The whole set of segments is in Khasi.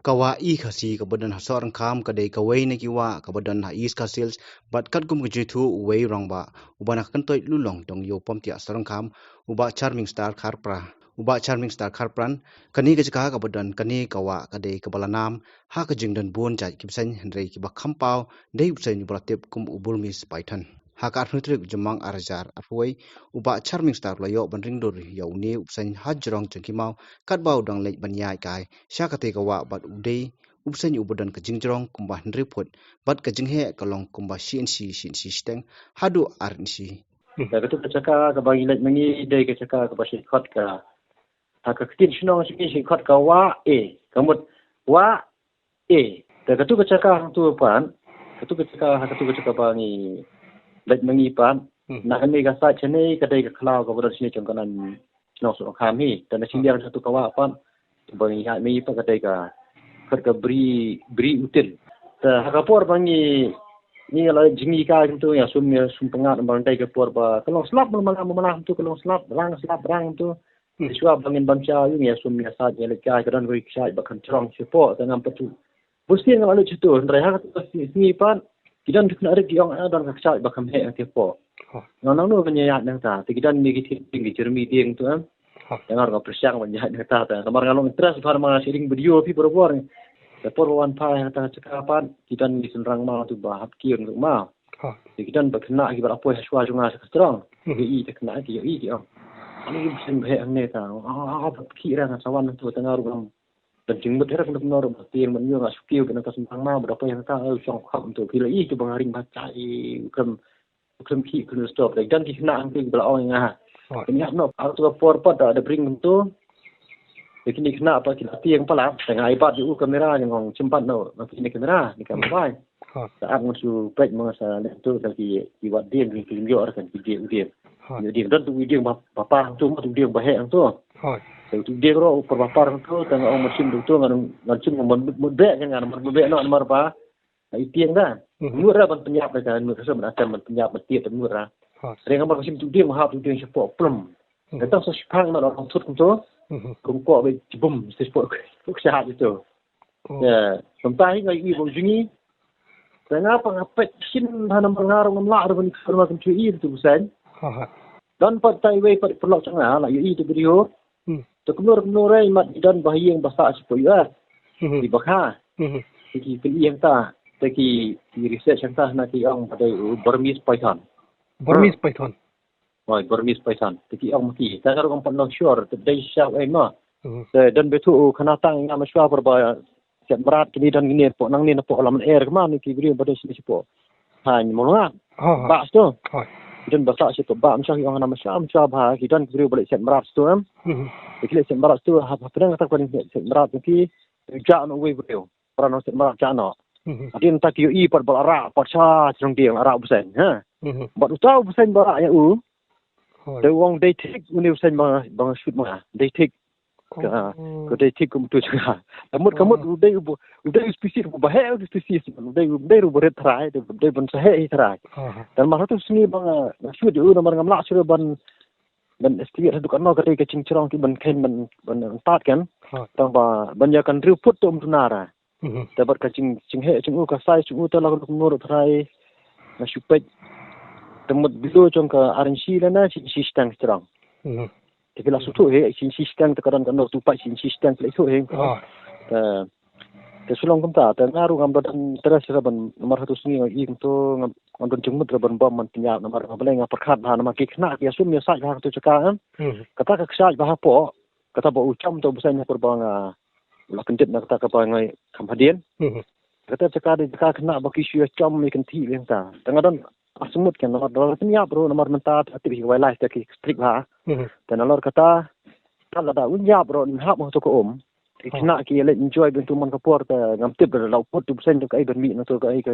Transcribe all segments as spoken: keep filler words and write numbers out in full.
Ka wah i Khasi kaba don ha Sohryngkham ka dei kawei na ki wah kaba don ha East Khasi Hills, bad katkum ka jingthoh uwei u rangbah uba na ka kyntoit Lulong Dongyeopomtiah Sohryngkham, u Bah Charming Star Kharpra, u Bah Charming Star Kharpran, kane ka jaka kaba don kane ka wah ka dei kaba la nam ha ka jingdon bun jait ki bseiñ, hynrei kiba kham paw dei u bseiñ uba la tip kum u Burmese python. Ha ka arphew tarik u Jymmang ar hajar arphew wei, u Bah Charming Star u la ïoh ban ring dur ïa une u bseiñ ha jrong jong ki maw, katba u dang leit ban ïaid kai sha katei ka wah, bad u dei u bseiñ uba don ka jingjrong kumba hynriew phut, bad ka jingheh ka long kumba shi inshi, shi inshi shiteng haduh ar inshi. Da katu ka jaka kaba ngi leit ma ngi dei ka jaka kaba shi khot ka, ha ka ktien shnong shi, shi khot ka wah e, ka mut wah e. Da katu ka jaka hangtu pat, katu ka jaka, ha katu ka jaka ba ngi leit ma ngi pat, Hmm. na kane ka side shane ka dei ka khlaw kaba don shane jong ka nam shnong Sohryngkham hi. Da na shiliang jong katu ka wah pat, ba ngi ïaid ma ngi pat ka dei ka khot ka Bri, Bri Utin. Da ha ka por ba ngi, ngi la jngi kai kumtu, ïa sum, ïa sum pyngngad, ba dei ka por ba ka long slap, ma, ma, ma, ma, kumtu ka long slap, rang slap, rang kumtu. Hmm. Te shuwa ba ngin bam sha ïing, ïa sum ïa sait ïa leit kai, ka don kawei ka sait ba kan jrong shapoh, te ngam pat shu. Bun sien nga la leit shato, hynrei ha katu ka sngi, sngi pat ki don ki khynnah rit ki ong, eh, don ka sait ba kham heh hangtei hapoh. Oh. Nga ong nangno ban ïaid nangta, te ki don ne ki thied dieng, ki jermi dieng tu, em. Oh. Te nga ruh nga pyrshang ban ïaid nangta, te namar nga long interest bha, namar nga shait ring video phi barabor. Te por ba wan phai hangta ka jaka pat ki don ki synrang maw tu ba hap kiew tu maw. Ha. Te ki don ba khynnah kiba la poi ha shuwa jong nga sha ka jrong. Hmm. Ki ïohi te khynnah ki ïohi ki ong, ani ki bseiñ ba heh hangne ta. Ah, ah, ah, ba ki rang sa wan tu te nga ruh ngam don jingmut, hynrei kumno kumno ruh ba tieng ban ïoh, nga shu kiew ba nangta synrang maw ba da poi hangta, eh, u shong khop tu. Ki la ïohi tu ba nga ring ba chai, u khlem, u khlem khih, u khlem stop. Te ki don ki khynnah hangtu kiba la ong ïa nga. Ha. Te nga ong, ha tu ka por pat da, da bring tu. Te kine ki khynnah pat ki la tieng palat, te nga ai bat ïa u kamera, nga ong shim bat noh na kine kamera, ne ka mobile. Ha. Te ap ngan shu peit ma nga sa leh tu, te ki, ki wad dieng, ki, ki ïoh ruh kan ki dieng, u dieng. Ha. Ïoh dieng, don tu u dieng ba, ba par tu, ma tu u dieng ba heh tu. Ha. Te tu u dieng ruh u par ba par tu, te nga ong ngan shim tu, ngan, ngan shim ngan mut, mut beh, ngan mut beh noh namar ba Ai tieng da. Mhm. Mut ra ban pynïap da ka, mut ra ban atam ban pynïap ban tiep mut ra. Ha. Reng amar ka shim tu dieng, hap tu dieng shapoh plum. Mhm. Kata sa shipang na orang sut kumto. Mhm. Kum ko be jibum sa shapoh, ko shahat itu. Oh. Ya, kumta hi ngai i bang jungi. Sa nga pa nga pet shin ha namar nga rong namla ra ban ikut nama kum chui itu busan. Ha, ha. Don pat tai wei pat perlok changa la i itu video. Hmm. Te kumno kumno re mat i don ba ha ïing ba sah shapoh U S. Hmm. Ki ba kha. Hmm. Te ki pyn-i hangta, te ki, ki research hangta na ki ong ba dei u Burmese python. Burmese python. Oi, Burmese python. Te ki ong ma ki. Te ka ruh ngam pat long sure, te dei sha u ei ma. Hmm. Te don ba tu u khana tang nga ma shuwa por ba Siat Mrad kine don kine pok nangne na pok Lamon Air kma ne ki briew ba don shane shapoh. Ha, ni mo nga. Ha, ha. Ba sto. Ha. Ki don ba sa shapoh ba, msha ki ong na msha, msha ba ki don ki briew ba leh Siat Mrad sto em. Mhm. Ki leh Siat Mrad sto, ha, ha, pdeng kata ko Siat Mrad ki, ja no wei briew. Pra no Siat Mrad ja no. Mhm. Adin ta ki ïohi pat ba la rah, pat sha jrong dieng, la rah u bseiñ, ha. Mhm. Bad uta u bseiñ ba rah ïa u. Hoi. Te u ong dei thik une u bseiñ ba, ba nga shoot ma nga. Dei thik. Ka, oh, ka dei thik kumtu jong nga. Ka mut, ka mut, oh, u dei u, u dei u species ba heh, u species. U dei, u dei ruh ba rit tharai, u dei ban sa heh hi tharai. Aha. Te namar hato sngi ba nga, nga shoot ïa u namar ngam lah shuh ban, ban estimate haduh katno ka dei ka jingjrong ki ban khein ban, ban, ban tad kan. Ha. Tang ba, ban ïa kan hynriew phut to um duna ra. Mhm. Te bad ka jing, jingheh jong u, ka size jong u te la ka duk ngur tharai. Nga shu peit. Te mut below jong ka ar inshi lane shi, shi shiteng strong. Mhm. Te phi la shu thuh hi, shi, shi shiteng te ka don ka nor tu pat shi, shi shiteng phi la thuh hi. Ah. Te, te shu long kumta, te nga ruh ngam don interest ra ban, namar hato sngi nga i kumto, ngam, ngam don jingmut ra ban bam ban pynïap, namar nga balei nga pyrkhat bha, namar ki khynnah ki ïasum ïasaid bha kato jaka, em. Mhm. Kata ka kshaid bha hapoh, kata ba u cham to u bseiñ ha por ba nga la kyndit na kata kaba ngai kham hadien. Mhm. Kata jaka dei jaka khynnah ba ki shu ïa chom ïa kynthih ïa kata. Te nga don ar sumut kan namar da la pynïap ruh namar mynta te tip hi wildlife te ki strict bha. Mhm. Te nalor kata, ta lada un ïap ruh nym hap ha to ka um. Ki, oh, khynnah ki ïa leit enjoy byntu man ka por te ngam tip da la u put u bseiñ to kaei ban mih na to kaei ka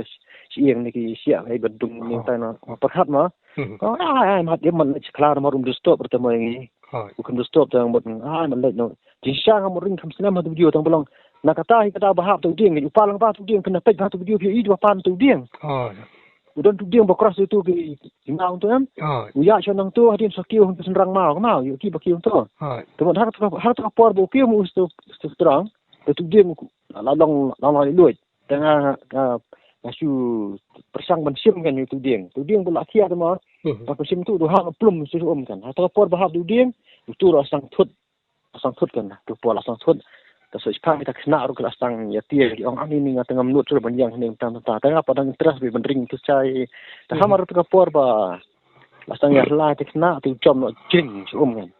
shi ïing ne ki shiah kaei ban dung ne, oh, ta na pyrkhat ma. Mhm. Ka ai ai mat ïa man leit khlad namar um disturb ruh te mo ïa ngi. Hoi. U kham disturb tang mut, ah, man leit noh. Jingshisha nga mut ring kham snem ha tu video tang ba long. Na kata hi kata ba hap tu dieng, u pa lang ba tu dieng, kane peit ba tu video phi i ba pan tu dieng. Hoi. U don tu dieng ba cross tu ki, ki maw tu em. Hoi. U ïa shon nang tu hadien sa kiew hang tu synrang maw, maw, ïa ki ba kiew tu. Hoi. Tu mut har tu, har tu por ba u kiew mu tu, tu strong. Te tu dieng la long la long lut. Te nga nga nga shu pyrshang ban shim kan tu dieng. Tu dieng ba la khia te ma. Hmm. Ba pyrshim tu tu ha plum shu um kan. Ha ta por ba ha tu dieng. Tu la sang thut. La sang thut kan. Tu por la sang thut. Ta so ispang ta khna ru la sang ya tieng. Ong ani ni nga tengam lut tu ban yang ni ta ta. Te nga pa dang interest bi ban ring tu chai. Ta ha mar tu por ba la sang ya la te khna tu jom no jing shu um kan.